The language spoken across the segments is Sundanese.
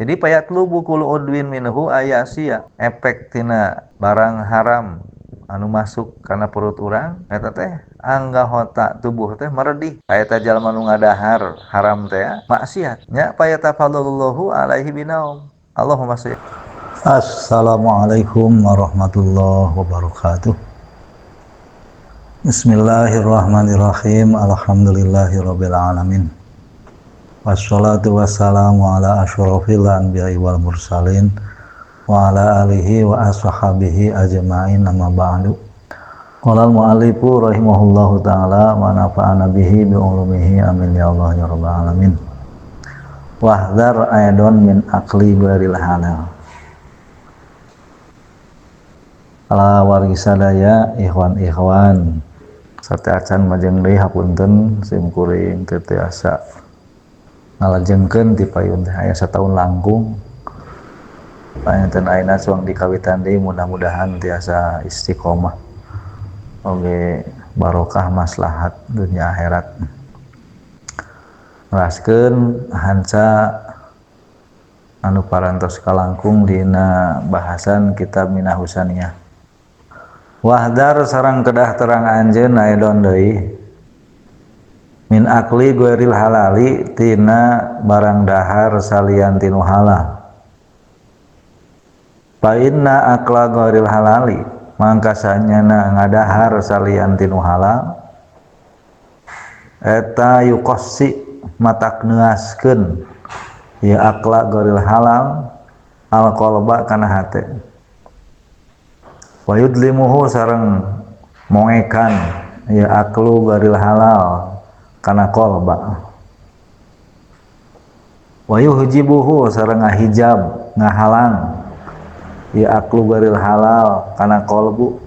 Jadi payatlubu kullu udwin minhu ayasia efek tina barang haram anu masuk kana perut urang eta teh anggahota tubuh teh meredih. Eta jalma nu ngadahar haram teh maksiat nya payatafadhallahu alaihi binaum. Allahumma sholli. Assalamualaikum warahmatullahi wabarakatuh. Bismillahirrahmanirrahim. Alhamdulillahirabbil alamin. Wassalatu wassalamu ala asyrafil anbiya'i wal mursalin wa ala alihi wa ashabihi ajma'in, amma ba'du. Qala al-mu'allifu rahimahullahu ta'ala wa nafa'ana bihi bi ulumihi amin ya Allah ya rabbal alamin. Wahdhar aidon min akli ghairil halal. Ala wargi sadaya ikhwan-ikhwan sarta acan majeng deui hapunten sim kuring teu tiasa ngalajengkeun ti payun teh aya sataun langkung. Panginten ayeuna suang dikawitan deui mudah-mudahan tiasa istiqomah oge barokah maslahat dunia akhirat. Neraskeun hanca anu parantos kalangkung dina bahasan kitab Minahusaniyah. Wahdar sareng kedah terang anjeun aedon deui min akli ghairil halali tina barang dahar salian tinu halal. Fa inna akla ghairil halali mangka sanyana ngadahar salian tinu halal eta yuqassi matak neaskeun ya akla ghairil halal al qalba kana hate. Wa yudlimuhu sareng mongekan ya aklu ghairil halal kana qalba. Wa yuhjibuhu sareng ngahijab ngahalang ya aklu ghairil halal kana qalbu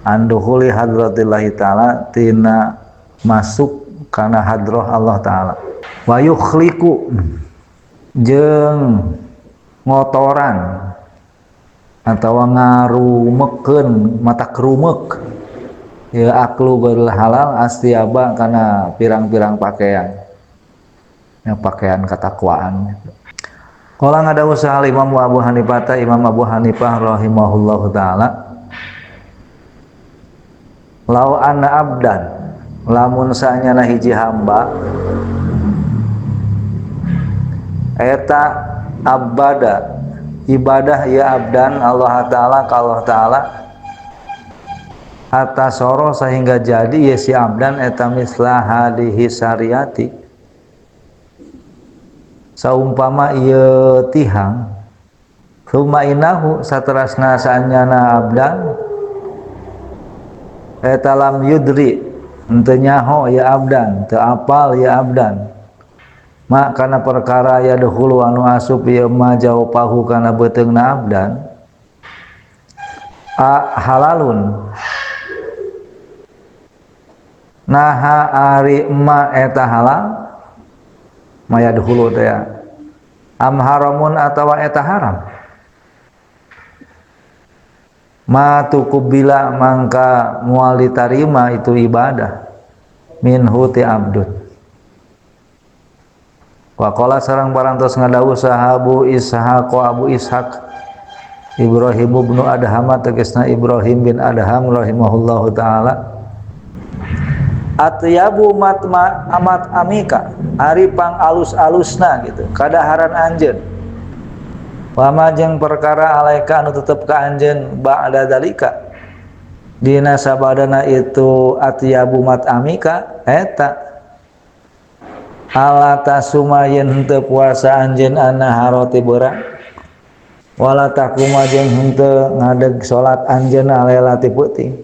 andukhuli hadratillahi ta'ala tina masuk kana hadroh Allah ta'ala. Wa yukhliqu jeung ngotoran atawa ngarumekeun mata kerumek ya aklu ghairil halal astiaba kana pirang-pirang pakaian ya pakaian ketakwaan. Qala ngadawu sahal Imam Abu Hanifah ta Imam Abu Hanifah rahimahullahu taala lau anna abdan lamun sanyana hiji hamba eta abada ibadah ya abdan Allah ta'ala ka Allah ta'ala hatta soro sehingga jadi ya si abdan eta mislah hadihi syariati saumpama ieu tihang summa innahu saterasna saanyana abdan eta lam yudri henteu nyaho ya abdan teu apal ya abdan ma kana perkara ya duhulu anu asup ieu ma jaupahu kana beuteungna abdan a halalun naha ari ma eta halal maya duhulu teh am haramun atawa eta haram ma tuqbila mangka moal ditarima itu ibadah minhu ti abdun. Waqala sareng parantos ngadawuh sahabu Ishaq Abu Ishaq Ibrahim bin Adham tegasna Ibrahim bin Adham rahimahullahu taala atyabu matma amat amika ari pang alus-alusna gitu kadaharan anjeun wama jeung perkara alaika anu tetep ka anjeun ba'da dalika dina sabadana itu atyabu mat'amika eta ala tasuma yen henteu puasa anjeun ana haroti beurang wala takuma jeung henteu ngadeg salat anjeun alailati peuting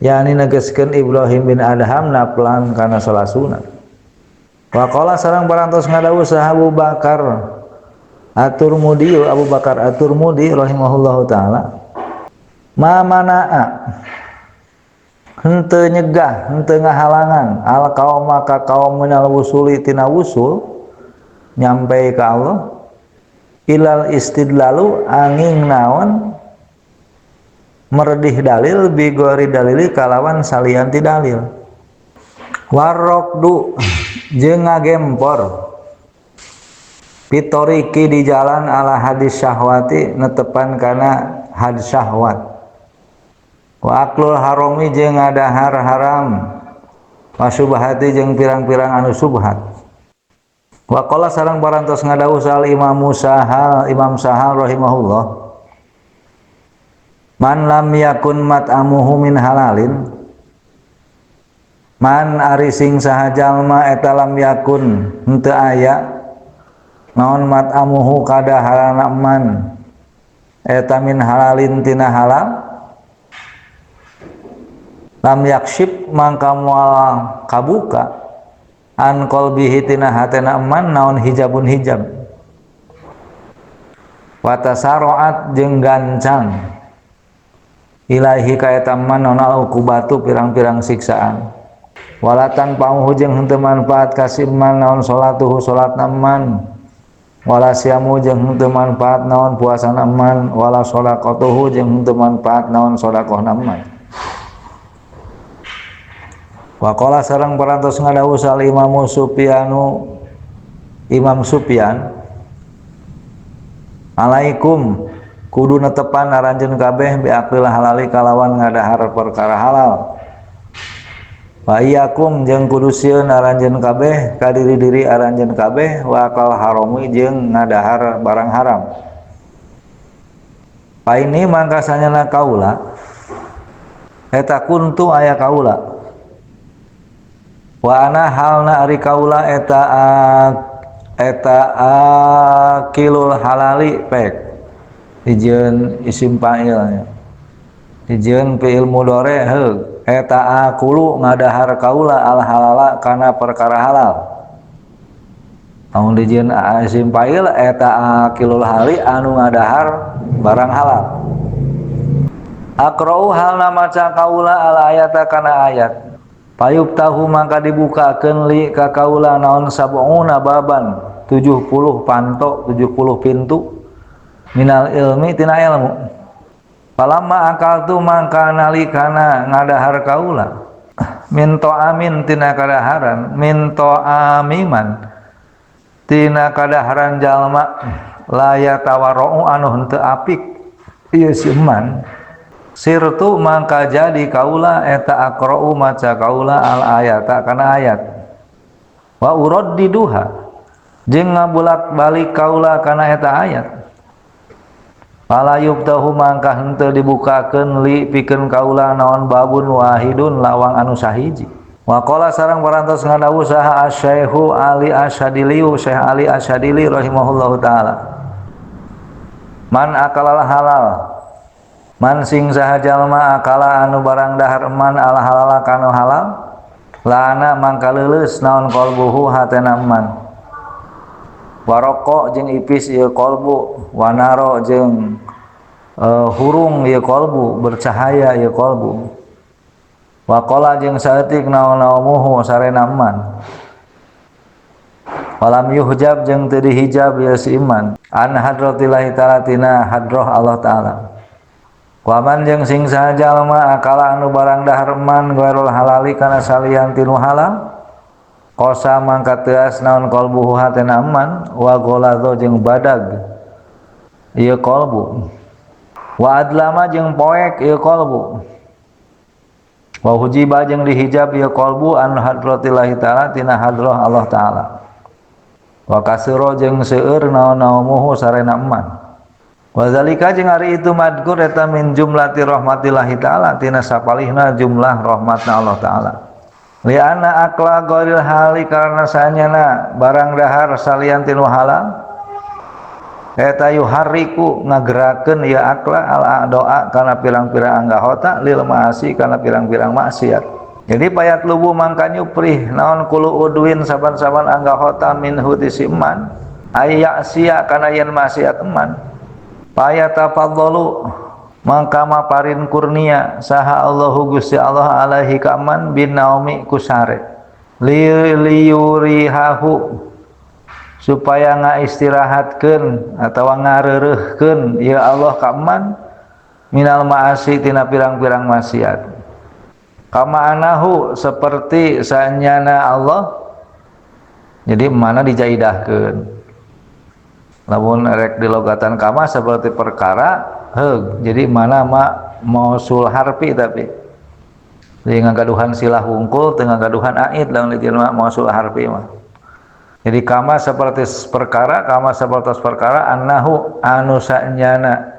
yani negeskeun Ibrahim bin Adham naplan kana salat sunat. Waqala sareng parantos ngadawuh saha Abu Bakar At-Turmudi Abu Bakar At-Turmudi rahimahullahu taala ma manaa henteu nyegah henteu ngahalangan al kaum ka kaum minal wusuli tina wusul nyampe ka Allah ilal istidlalu angin naon meredih dalil bigori dalili kalawan salian ti dalil warokdu jeung ngagempor Fitoriki di jalan ala hadis syahwati netepan kana had syahwat. Wa aklul harami jeung ngadahar haram. Wa subhati jeung pirang-pirang anu subhat. Wa qala sareng parantos ngadawuh sal Imam Sahal Imam Sahal rahimahullah. Man lam yakun mat'amuhu min halalin, man ari sing saha jalma eta lam yakun henteu aya naon mat'amuhu kadaharana man eta min halalin tina halal, lam yakshib mangka moal kabuka an qalbihi tina hatena man naon hijabun hijab, wa tasaroat jeung gancang ilahi ka eta man naon al uqubatu pirang-pirang siksaan, walatan pauhu jeung henteu manfaat ka si man naon salatuhu salatna man, wala siamu jeung henteu manfaat naon puasana man, wala shadaqatuhu jeung henteu manfaat naon sedekahna man. Wa qala sareng parantos ngadawuh sal Imam Sufyanu Imam Sufyan, alaikum kudu netepan aranjeun kabeh bi aqlil halali kalawan ngadahar perkara halal, wa iyyakum jeung kudu sieun aranjeun kabeh ka diri-diri aranjeun kabeh wa akal harami jeung ngadahar barang haram. Pa ini mangka sanyana kaula eta kuntu aya kaula wa ana halna ari kaula eta eta akilul halali pek dijieun isim fa'il dijieun fi'il mudhari heug eta akulu ngadahar kaula al halala kana perkara halal. Lamun dijieun isim fa'il eta akilul hali anu ngadahar barang halal. Aqra'u halna maca kaula al ayata kana ayat, payub tahu mangka dibukakeun li ka kaula naon sab'una baban 70 panto 70 pintu minal ilmi tina ilmu. Falamma akaltu mangka nalikana ngadahar kaula min ta'amin tina kadaharan min ta'amiman tina kadaharan jalma la yatawarra'u anu henteu apik ieu si eman, sirtu mangka jadi kaula eta aqra'u maca kaula al ayata kana ayat, wa uraddiduha jeung ngabulak-balik kaula kana eta ayat. Fala yubtahu mangka henteu dibukakeun li pikeun kaula naon babun wahidun lawang anu sahiji. Wa qala sareng parantos ngadawuh saha asy-Syaikhu Ali Asyadili Syekh Ali Asyadili rahimahullahu taala, man akalal halal man sing saha jalma akala anu barang dahar man al halala kanu halal lana mangka leuleus naon qalbuhu hatena man, waroko jeung ipis ieu qalbu, wanaro jeung hurung ieu qalbu, bercahaya ieu qalbu, waqala jeung saeutik naon-naomuhu sarena man, walam yuhjab jeung teu dihijab ieu si iman an hadratillahi ta'ala tina hadrah Allah ta'ala. Waman jeung sing saha jalma akala anu barang dahar man ghairul halali kana salian tinu halal, kosa mangka teas naon qalbuhu hatena man, wa ghaladho jeung badag ieu qalbu, wa adlama jeung poek ieu qalbu, wa hujiba jeung dihijab ieu qalbu an hadratillahi ta'ala tina hadrah Allah ta'ala, wa kasura jeung seueur naon-naomuhu sarena man. Wa zalika jeung ari itu madkur eta min jumlati rahmatillahi ta'ala tina sapalihna jumlah rahmatna Allah ta'ala. Li'anna akla ghairil hali karena sanyana barang dahar salian tinu halal eta yuharriku ngagerakeun ieu akla al doa kana pirang-pirang anggahota lil maasi kana pirang-pirang maksiat. Jadi payat lubu mangka nyuprih naon kulu udwin saban-saban anggahota minhu ti si man ayya sia kana yen maksiat man payatafadhalu mangka maparin kurnia saha Allahu Gusti Allah alaihi kaman bin naomi kusare liyurihahu supaya ngaistirahatkeun atawa ngareureuhkeun ya Allah kaman minal maasi tina pirang-pirang maksiat. Kama anahu seperti sanyana Allah, jadi mana dijaidahkeun Lamun rek dilogatan kama seperti perkara heug jadi mana ma mausul harfi tapi jadi ngagaduhan silah wungkul teu ngagaduhan aid lamun di mausul harfi mah. Jadi kama seperti perkara, kama seperti perkara annahu anu sanyana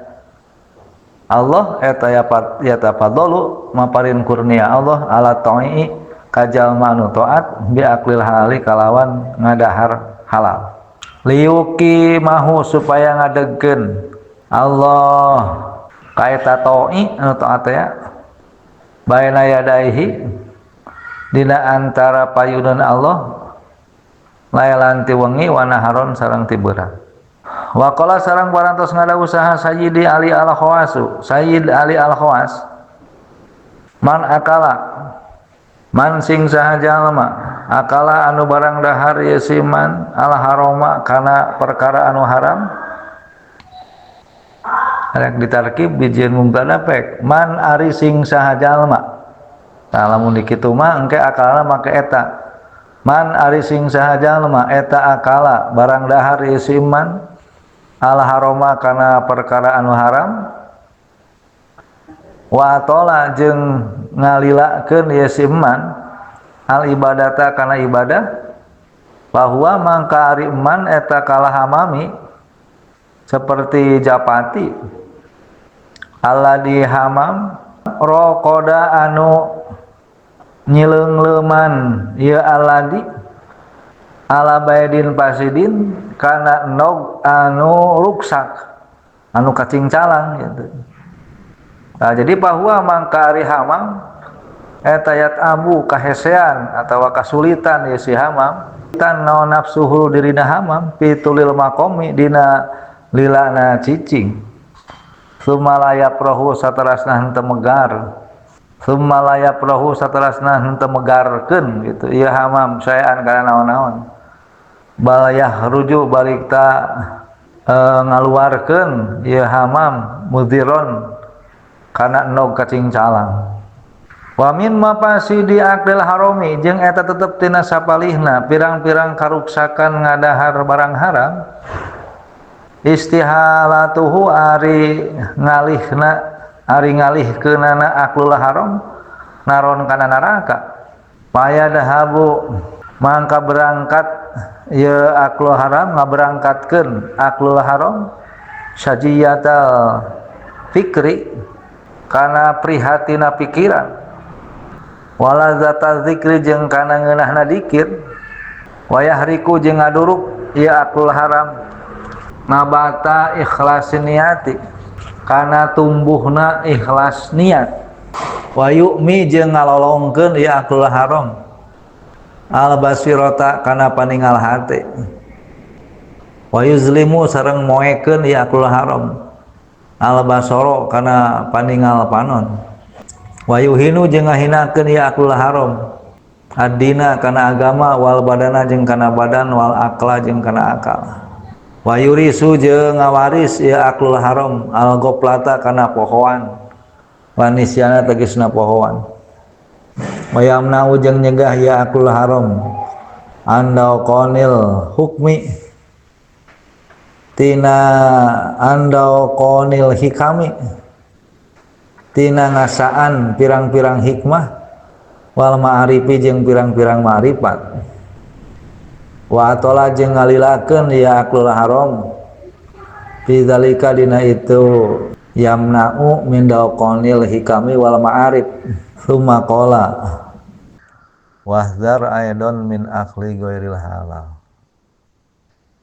Allah eta yatafaddalu maparin kurnia Allah ala ta'i ka jalma anu taat bi aqlil halali kalawan ngadahar halal. Liuki mahu supaya ngadegkeun Allah ka eta ta'i anu taat ya baina yadaihi dina antara payunan Allah lailan ti wengi wa naharon sareng ti beurang. Waqala sareng parantos ngada usaha Sayyidi Ali Al-Khawasu, Sayyid Ali Al-Khawas. Man akala man sing saha jalma akala anu barang dahar ye si man al harama kana perkara anu haram. Rek ditarkib bijieun mubtada pek man ari sing saha jalma. Tah lamun dikitu mah engke akalna make eta. Man ari sing saha jalma eta akala barang dahar ieu si man al harama kana perkara anu haram wa atola jeung ngalilakeun ieu si man al ibadata kana ibadah bahwa mangka ari man eta kalah hamami seperti japati alladzi hamam raqada anu nyileung-leuman ieu aladi ala baidin pasidin kana nog anu ruksak anu kacingcalang gitu. Nah, jadi bahwa mangka ari hamam eta yat abu kahesean atawa kasulitan ieu si hamam tan naon nafsuhu dirina hamam pitulil maqami dina lilana cicing sumalaya prahu saterasna henteu megar sumalaya prahu saterasna henteu megarkeun gitu ieu hamam saean kana naon-naon balayah rujuk balik ta ngaluarkeun ieu hamam mudziron kana nog kacingcalang wa min mafasidi aqlil harami jeung eta tetep tina sapalihna pirang-pirang karuksakan ngadahar barang haram istihalatuhu ari ngalihna ari ngalihkeunana aklul haram naron kana neraka payadhabu mangka berangkat ieu aklul haram ngaberangkatkeun aklul haram sajiyatal fikri kana prihatina pikiran walazata zikri jeung kana ngeunahna dikir wayahriku jeung ngaduruk ieu aklul haram nabata ikhlas niati kana tumbuhna ikhlas niat wa yu'mi jeung ngalolongkeun ieu aklul haram al basirata kana paningal hate wa yuzlimu sareng moekeun ieu aklul haram al basara kana paningal panon wa yuhinu jeung ngahinakeun ieu aklul haram addina kana agama wal badana jeung kana badan wal akla jeung kana akal wa yurisu jeung ngawaris ieu aklul haram al goflata kana pohoan wanisyana tegasna pohoan wa yamna'u jeung nyegah ieu aklul haram andaqanil hukmi tina andaqanil hikami tina ngasaan pirang-pirang hikmah wal ma'arifi jeung pirang-pirang ma'rifat wa atola jeung ngalilakeun ieu aklul haram fi zalika dina itu yamna'u min daqanil hikami wal ma'arif summa qala wahdhar aidon min akli ghairil halal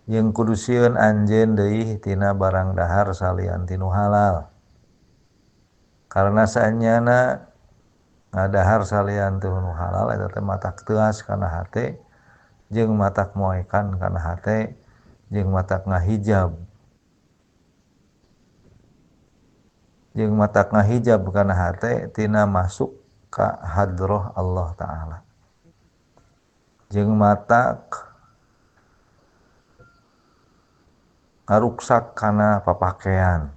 jeung kudu sieun anjeun deui tina barang dahar salian tinu halal karena saenyana ngadahar salian tinu halal eta teh matak teuas kana hate jeung matak moekan kana hate jeung matak ngahijab kana hate tina masuk ka hadroh Allah Ta'ala jeung matak ngaruksak kana papakaian.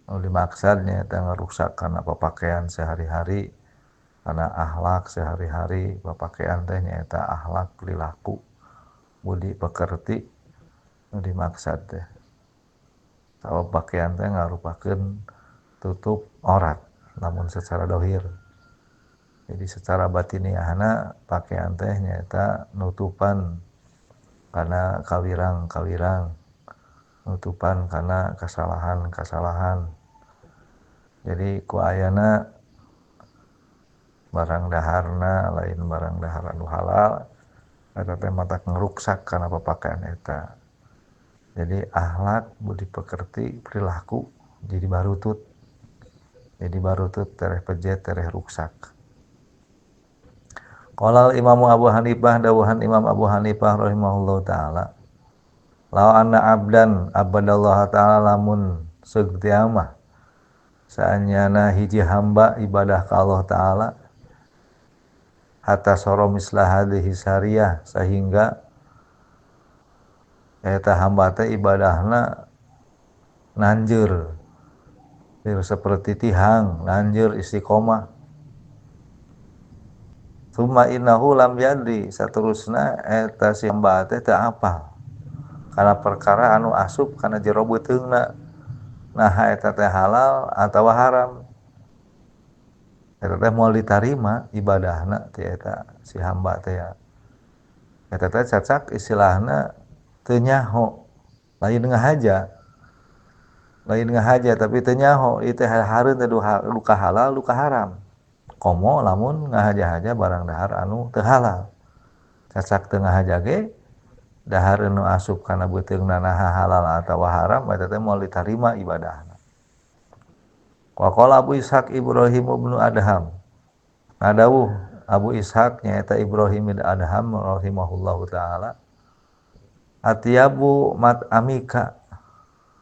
Nu dimaksudnya eta ngaruksak kana papakaian sehari-hari, kana akhlak sehari-hari, papakaian teh nyaeta akhlak perilaku, budi pekerti. Nu dimaksad teh. Sabab pakaian teh ngarupakeun tutup aurat lamun secara dohir. Jadi secara batiniahna pakaian teh nyaeta nutupan kana kawirang-kawirang, nutupan kana kesalahan-kesalahan. Jadi ku ayana barang daharna lain barang dahar anu halal eta teh matak ngeruksak kana papakaian eta. Jadi akhlak budi pekerti perilaku jadi barutut. Jadi barutut tereh pejet tereh ruksak. Qala Imam Abu Hanifah dawuhan Imam Abu Hanifah rahimahullahu taala law anna abdan abadallaha taala lamun seug mah saanyana hiji hamba ibadah ka Allah taala hatta soro mislah hadhihi syariah sehingga eta hamba teh ibadahna nanjeur seperti tihang nanjeur istiqomah. Summa innahu lam yadri saterusna eta si hamba teh teu apal kana perkara anu asup kana jero beuteungna naha eta teh halal atawa haram eta teh moal ditarima ibadahna ti eta si hamba teh ya. Eta teh cacak istilahna teu nyaho lain ngahaja tapi teu nyaho ieu teh hareun teh duka halal duka haram. Komo lamun ngahaja-haja barang dahar anu teu halal. Cacak teu ngahaja ge dahar anu asup kana beuteungna naha halal atawa haram eta teh moal ditarima ibadahna. Wa qala Abu Ishaq Ibrahim ibnu Adham. Ngadawuh Abu Ishaq nyaeta Ibrahim bin Adham rahimahullahu taala atyabu mat'amika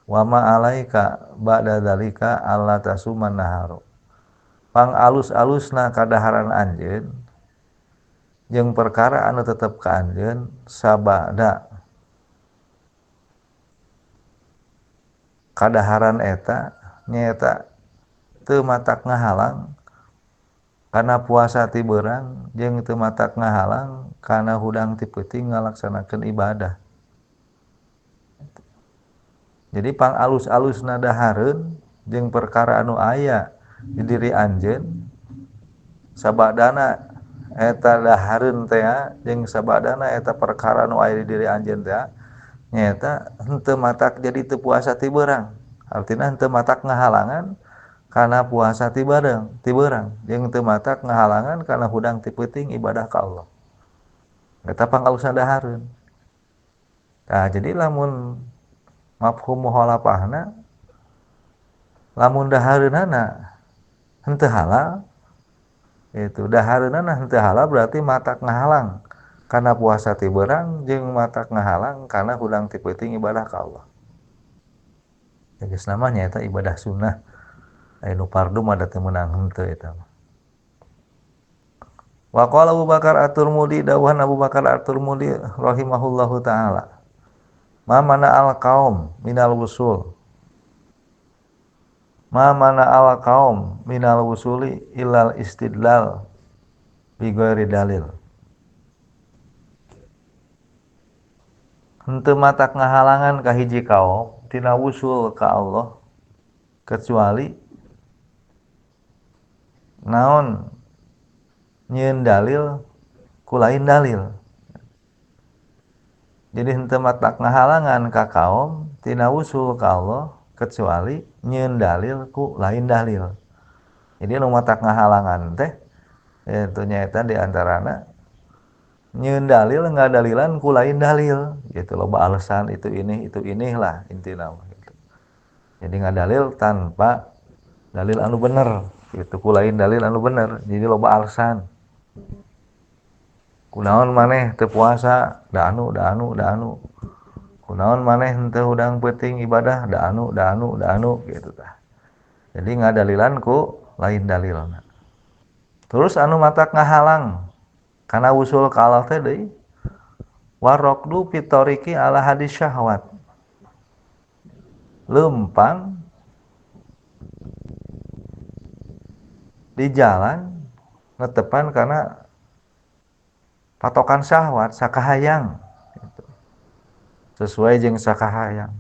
wa ma alaika ba'da dzalika alla tasuman naharu. Pang alus-alusna kadaharan anjeun jeung perkara anu tetep ka anjeun sabada kadaharan eta nyaeta teu matak ngahalang kana puasa ti beurang jeung teu matak ngahalang kana hudang ti peuting ngalaksanakeun ibadah. Jadi pang alus-alusna dahareun jeung perkara anu aya di diri anjeun sabadana eta dahareun teh jeung sabadana eta perkara nu aya di diri anjeun teh nyaeta henteu matak jadi teu puasa ti beurang, artina henteu matak ngahalangan kana puasa ti beurang jeung teu matak ngahalangan kana hudang ti peuting ibadah ka Allah. Eta pangalusna dahareun. Tah jadi lamun mafhum muhalafahna lamun dahareunana henteu halal itu dahareunana henteu halal berarti matak ngahalang kana puasa ti beurang jeung matak ngahalang kana hudang ti peuting ibadah ka Allah. Tegasna mah nyaeta ibadah sunnah. Aya nu fardu mah da teu meunang henteu eta mah. Wa qala Abu Bakar At-Tirmidzi dawuhan Abu Bakar At-Tirmidzi rahimahullahu taala ma mana al qaum minal wusul ma mana al qaum minal wusuli ilal istidlal bi ghairi dalil. Henteu matak ngahalangan ka hiji kaum tina wusul ka Allah kecuali naon nyieun dalil ku lain dalil. Jadi henteu matak ngahalangan ka kaum tina wusul ka Allah kecuali nyieun dalil ku lain dalil. Jadi nu matak ngahalangan teh itu nyaeta di antarana nyieun dalil ngadalilan ku lain dalil gitu, loba alasan itu ini itu inilah intina mah gitu. Jadi ngadalil tanpa dalil anu bener gitu, ku lain dalil anu bener. Jadi loba alasan. Kunaon maneh teu puasa da anu da anu da anu. Kunaon maneh henteu hudang peuting ibadah da anu da anu da anu gitu tah. Jadi ngadalilan ku lain dalilna. Terus anu matak ngahalang kana wusul ka Allah teh deui waraqdu fitoriki ala hadis syahwat. Leumpang di jalan netepan kana patokan syahwat sakahayang gitu. Sesuai jeung sakahayang.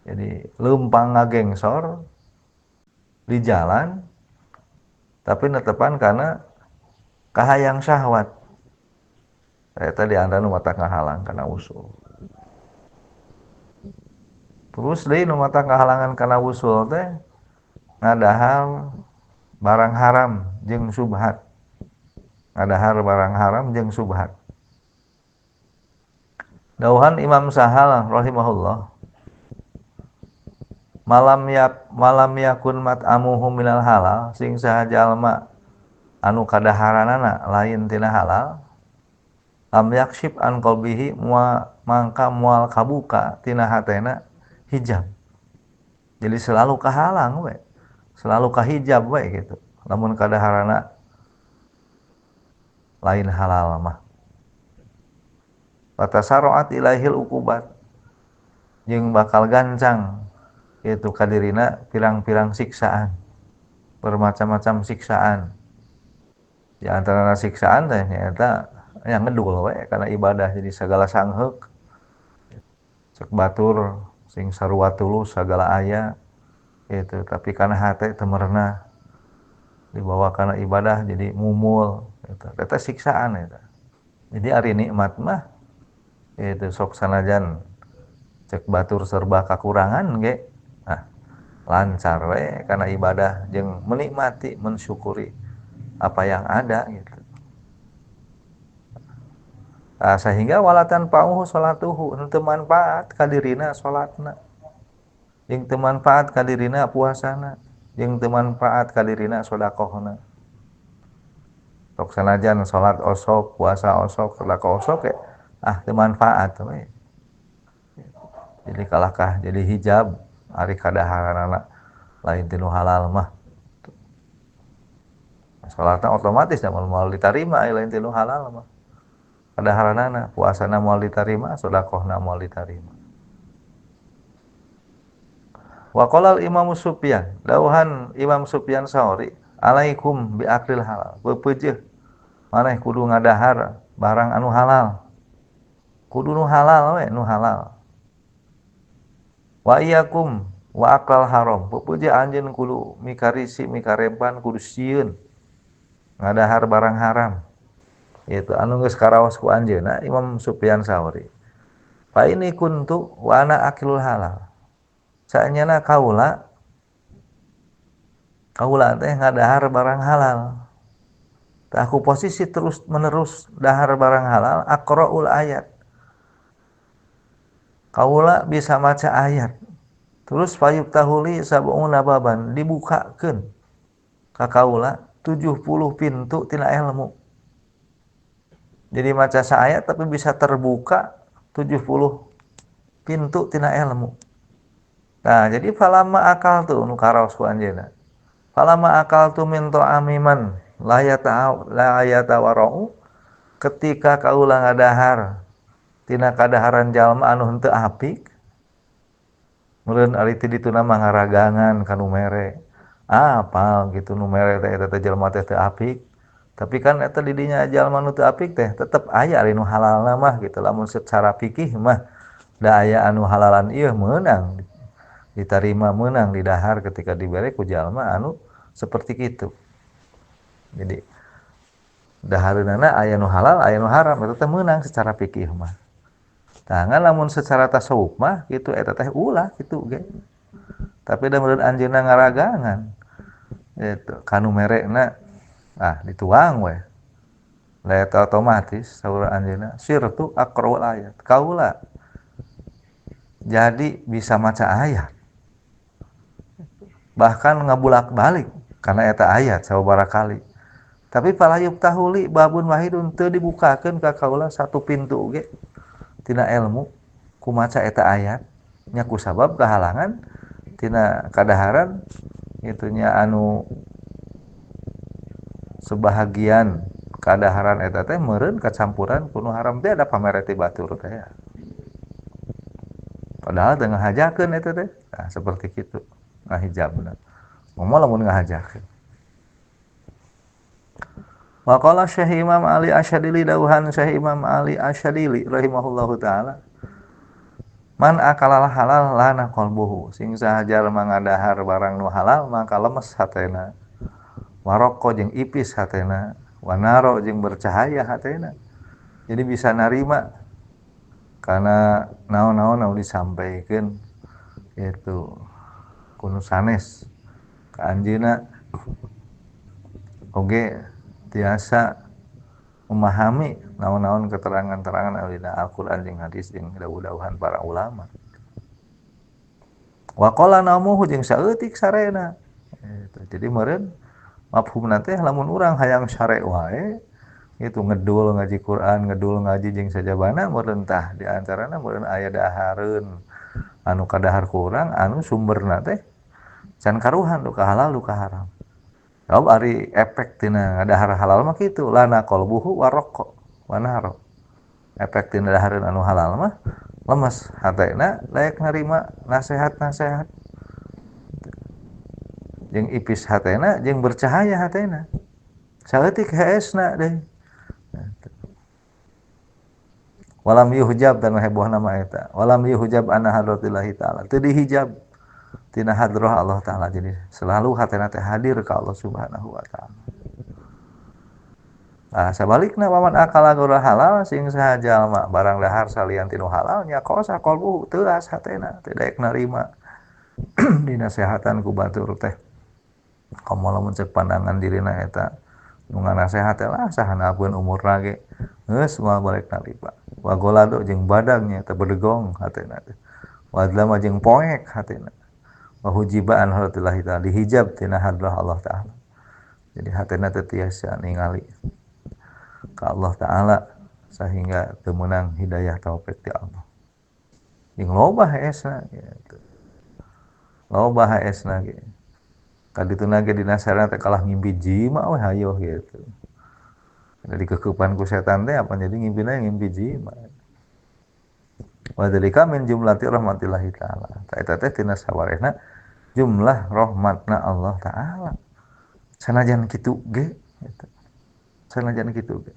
Jadi leumpang ngagengsor di jalan tapi netepan karena kahayang syahwat. Eta di antara nu matak ngahalang kana usul. Terus deui nu matak ngahalangan kana usul teh ngadahar barang haram jeung subhat. Ngadahar barang haram jeung subhat. Dauhan Imam Sahal rahimahullah, malam yakun mat'amuhu minal halal, sing saha jalma anu kadaharanana lain tina halal, lam yakshif an qalbihi mangka moal kabuka tina hatena hijab. Jadi selalu kahalang we, selalu kahijab we gitu. Lamun kadaharana lain halal mah. Fatasaroat ilaihil ukubat, jeung bakal gancang itu kadirina pirang-pirang siksaan, bermacam-macam siksaan. Di antara siksaan teh nyaeta yang ngedul we karena ibadah jadi segala sangheuk, cek batur sing sarua tulus segala aya gitu, tapi karena hate teu merenah dibawa karena ibadah jadi mumul gitu. Eta siksaan eta. Jadi ari nikmat mah itu sok sanajan cek batur serba kakurangan ge, nah lancar we karena ibadah jeung menikmati mensyukuri apa yang ada gitu. Nah, sehingga walatan pauhu salatuhu henteu manfaat kadirina salatna, jeung teu manfaat kadirina puasana, jeung teu manfaat kadirina sedekahna. Sok sanajan salat osok, puasa osok, sedekah osok ya ah teu manfaat we. Jadi kalahkah jadi hijab ari kadaharanana lain tinu halal mah. Salatna otomatis da moal ditarima lain tinu halal mah. Kadaharanana puasana moal ditarima, sedekahna moal ditarima. Wa qala Imam Sufyan, dauhan Imam Sufyan Sauri, alaikum bi aklil halal. Peupeujeuh maneh kudu ngadahar barang anu halal. Kudu nu halal we, nu halal. Wa iyyakum wa aklal haram. Peupeujeuh anjeun kudu mikarisi, mikareban, kudu sieun ngadahar barang haram. Itu anu geus karaos ku anjeunna Imam Sufyan Sauri. Fa ini kuntu wa ana akilul halal. Saenyana kaula teh ngadahar barang halal. Tah aku posisi terus menerus dahar barang halal, aqraul ayat. Kaula bisa maca ayat. Terus fayub tahuli sab'una baban, dibukakeun ka kaula 70 pintu tina ilmu. Jadi maca saayat tapi bisa terbuka 70 pintu tina ilmu. Nah, jadi falama akal tu nu karaos ku anjeunna. Falama akal tu min ta'amiman la yatawara'u, ketika kaula ngadahar tina kadaharan jalma anu henteu apik, meureun ari ti dituna mah ngaragangan ka nu mere. Apal gitu nu mere teh eta teh jalma teh teu apik. Tapi kan eta di dinya jalma nu teu apik teh tetep aya ari nu halalna mah gitu. Lamun secara fikih mah da aya anu halalan ieu meunang ditarima, meunang didahar ketika dibere ku jalma anu seperti kitu. Jadi dahareunana aya nu halal, aya nu haram, eta teh meunang secara fikih mah. Tah lamun secara tasawuf mah kitu eta teh ulah kitu ge. Tapi da meureun anjeunna ngaragangan eta kanu merekna ah dituang we. Da eta otomatis saur anjeunna sirtu aqraul ayat. Kaula jadi bisa maca ayat. Bahkan ngabulak-balik karena eta ayat sababaraha kali. Tapi palayub tahuli babun wahidun teu dibukakeun ka kaula satu pintu ge tina ilmu ku maca eta ayat nya ku sabab kahalangan tina kadaharan itunya anu sebahagian kadaharan eta teh meureun kacampuran ku nu haram teh ada pamereti batur teh. Padahal teu ngahajakeun eta teh. Nah, seperti kitu ngahijabna. Moal lamun ngahajakeun. Wa qala Syekh Imam Ali Asyadili, dauhan Syekh Imam Ali Asyadili rahimahullahu taala, Man akalal halal lana qalbuhu, sing saha jalma ngadahar barang nu halal maka lemes hatena, waroko jeung ipis hatena, wanaro jeung bercahaya hatena. Jadi bisa narima karena naon-naon anu disampaikeun itu kuno sanes ka anjeunna oge tiasa memahami naon-naon keterangan-terangan anu dina Al-Qur'an jeung hadis jeung dawuh-dawuhan para ulama. Wa qala namuhu jeung saeutik sarena. Gitu. Jadi meureun mafhumna teh lamun urang hayang sare wae itu ngedul ngaji Quran, ngedul ngaji jeung sajabana meureun tah di antarana meureun aya dahareun anu kadahar ku urang anu sumberna teh can karuhan duka halal duka haram. Sabab ari efek tina ngadahar halal mah kitu lana qalbuhu warqa wanaro. Efek tina dahareun anu halal mah lemes hatena layak narima nasihat-nasihat. Jeung ipis hatena jeung bercahaya hatena. Saeutik heesna deui. Walam yuhjab dan hebohna mah eta. Walam yuhjab anna hadratillahi ta'ala. Teu dihijab tina hadrah Allah ta'ala. Jadi selalu hatena teh hadir ka Allah Subhanahu wa ta'ala. Nah, sabalikna waman akala gora halal sing saha jalma barang dahar salian tinu halal nya kosa qalbuhu teuas hatena teu daek narima dinasehatan ku batur teh. Komo lamun ceuk pandangan dirina eta nu nganasehat teh lah sahanapeun umurna ge geus moal balik naripa. Wa golado jeung badagnya teh bedegong hatena teh. Wadlama jeung poek hatena. Wa hujiba an hadratillahi ta'ala dihijab tina hadrah Allah ta'ala. Jadi hatena teh tiasa ningali ka Allah ta'ala sehingga teu meunang hidayah taufik ti Allah. Jeung loba heesna gitu. Loba heesna ge. Kadituna ge dina sarana teh kalah ngimpi jima we hayoh gitu. Jadi kekeupan ku setan teh apa jadi ngimpina ngimpi jima. Wa dzalika min jumlati rahmatillahi ta'ala. Ta eta teh tina sawarehna jumlah rahmatna Allah ta'ala. Sanajan kitu ge gitu. Sanajan kitu ge.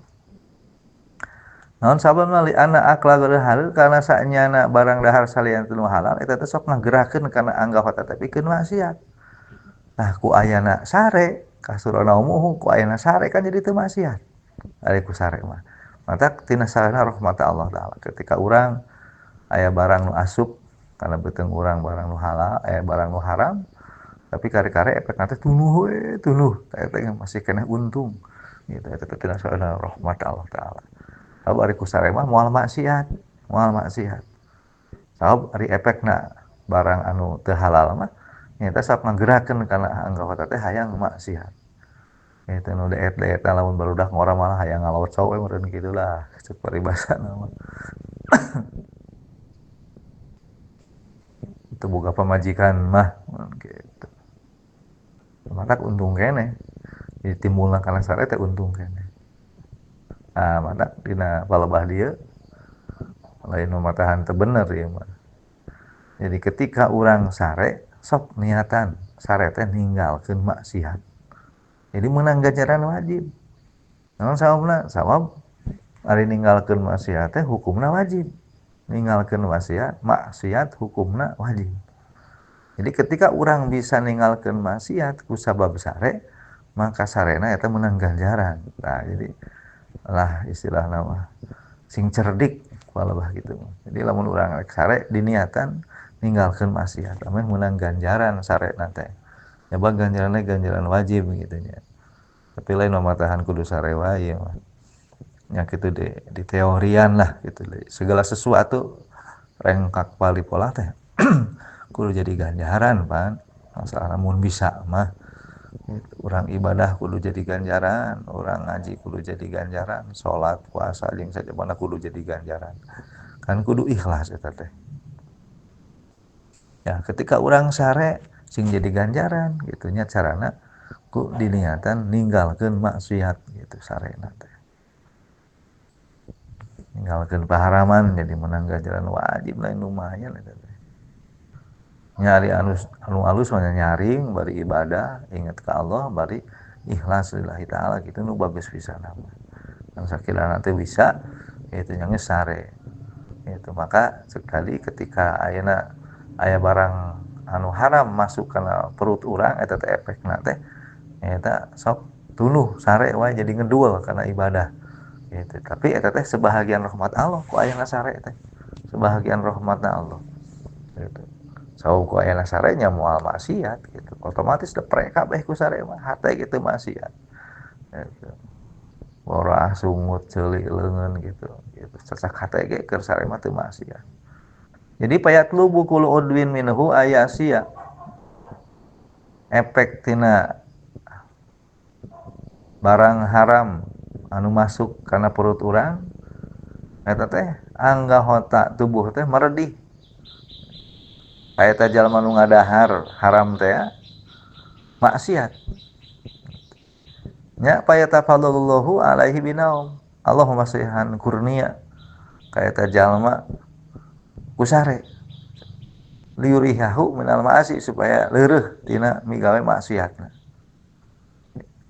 Naon sababna li anna akla ghairil halal karena saenyana barang dahar salian tinu halal eta teh sok ngagerakeun kana anggawata teh pikeun maksiat. Nah ku ayana sare kasurana umuhu ku ayana sare kan jadi teu maksiat. Ari ku sare mah. Mata tina sarana rahmat Allah ta'ala. Ketika urang aya barang nu asup kana beuteung urang barang nu halal, aya barang nu haram, tapi kare-kare efekna teh tunuh we, tunuh. Eta teh masih keneh untung. Gitu eta teh tina sarana rahmat Allah ta'ala. Sabab ari ku sare mah moal maksiat, moal maksiat. Sabab ari efekna barang anu teu halal mah nyata sok ngagerakeun kana anggawata teh hayang maksiat. Eta nu deet-deet lamun barudak ngora malah hayang ngalocok we meureun kitu lah ceuk paribasana mah. Itu boga pamajikan mah gitu. Matak untung keneh. Jadi timbulna kana sare teh untung keneh. Ah matak dina palebah dieu lain mamatahan teu bener ieu mah. Jadi ketika urang sare sok niatan sare teh ninggalkeun maksiat. Jadi menang ganjaran wajib. Naon sababna? Sabab ari ninggalkeun maksiat teh hukumna wajib. Ninggalkeun maksiat, maksiat hukumna wajib. Jadi ketika urang bisa ninggalkeun maksiat ku sabab sare, maka sarena eta menang ganjaran. Nah, jadi lah istilahna mah sing cerdik palebah gitu. Jadi lamun urang rek sare diniatan ninggalkeun maksiat, ameh menang ganjaran sarena teh. Nyoba ganjarannya ganjaran wajib gitu nya. Tapi lain mamatahan kudu sare wae mah. Nya kitu di teorian lah gitu. Segala sesuatu rengkak pali pola teh kudu jadi ganjaran pan. Masalah mun bisa mah gitu. Urang ibadah kudu jadi ganjaran, urang ngaji kudu jadi ganjaran, salat, puasa jeung sajabana kudu jadi ganjaran. Kan kudu ikhlas eta teh. Ya, ketika urang sare sing jadi ganjaran gitu nya carana ku diniatan ninggalkeun maksiat gitu sarena teh. Ninggalkeun paharaman jadi menang ganjaran wajib lain lumayan eta teh. Nyari anu alus mah nyaring bari ibadah ingat ka Allah bari ikhlas lillahi ta'ala gitu nu bagus pisan mah. Kan sakirana teh bisa kitu nya geus sare. Itu maka sekali ketika ayeuna aya barang anu haram masuk kana perut urang eta teh efekna teh eta sok tunuh sare wae jadi ngedul kana ibadah gitu. Tapi eta teh sebahagian rahmat Allah ku ayana sare teh. Sebahagian rahmatna Allah gitu. Saum ku ayana sare nya moal maksiat gitu. Otomatis deprek kabeh ku sare mah hate gitu maksiat. Gitu. Borah sungut ceuli leungeun gitu. Gitu. Cacak hate ge keur sare mah teu maksiat. Jadi payatlubu kullu udwin minhu ayasia. Efek tina barang haram anu masuk kana perut urang eta teh anggahota tubuh teh meredih. Eta jalma nu ngadahar haram teh maksiat. Nya payatafadhallahu alaihi binaum. Allah masihan kurnia ka eta jalma ku sare. Liurihahu minal ma'asi supaya leureuh tina migawe maksiatna.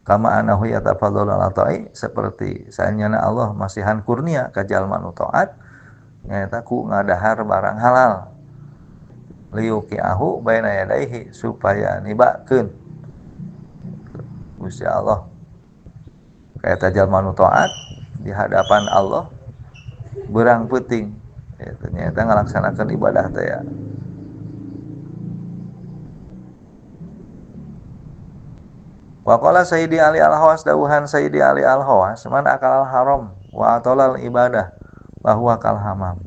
Kama anahu yatafadhalu ala ta'i, seperti saenyana Allah masihan kurnia ka jalma nu taat nyaeta ku ngadahar barang halal. Liyuqi'ahu baina yadaihi, supaya nibakeun Gusti Allah ka eta jalma nu taat di hadapan Allah berang peuting eta nyaeta ngalaksanakeun ibadah teh ya. Waqala Sayyidi Ali Al-Hawas, dawuhan Sayyidi Ali Al-Hawas, man akal haram wa atolal ibadah bahwa kal hamam.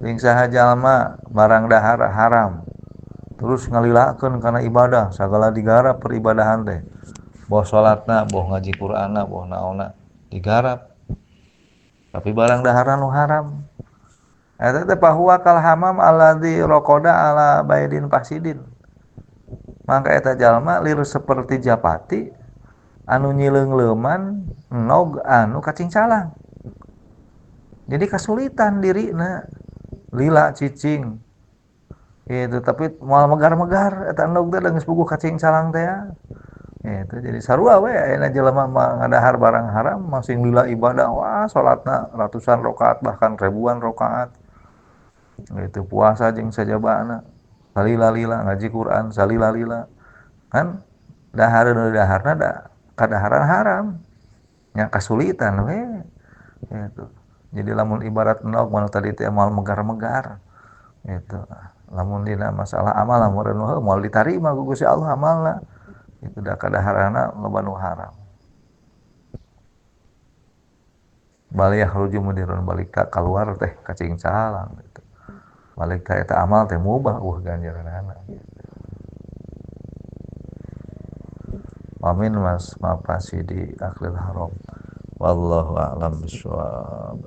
Ring saha jalma barang dahar haram terus ngalilakeun kana ibadah, sagala digarap peribadahan teh. Boh salatna, boh ngaji Qur'anna, boh naonna digarap. Tapi barang daharan nu haram. Eta teh bahwa kal hamam alladzi raqada ala baidin fasidin. Maka eta jalma lir seperti japati anu nyileung-leuman nog anu kacing calang. Jadi kasulitan dirina lila cicing gitu, tapi moal megar-megar eta nog teh geus puguh kacing calang teh ya. Gitu, jadi sarua we ayeuna jelema mah ngadahar barang haram masing lila ibadah, wah salatna ratusan rakaat bahkan ribuan rakaat. Gitu puasa jeung sajabana salila-lila ngaji Quran salila-lila kan dahareun daharna da kadaharan haram nya kasulitan we gitu. Jadi lamun ibarat endog mah tadi teh moal megar-megar gitu. Lamun dina masalah amal lamun moal ditarima ku Gusti Allah amalna itu da kadaharana loba nu haram. Baliyah ruju mudirun balik ka kaluar teh kacing calang gitu. Balik ka eta amal teh mubah ganjaranana. Amin mas mafasidi aklil haram. Wallahu a'lam bishawab.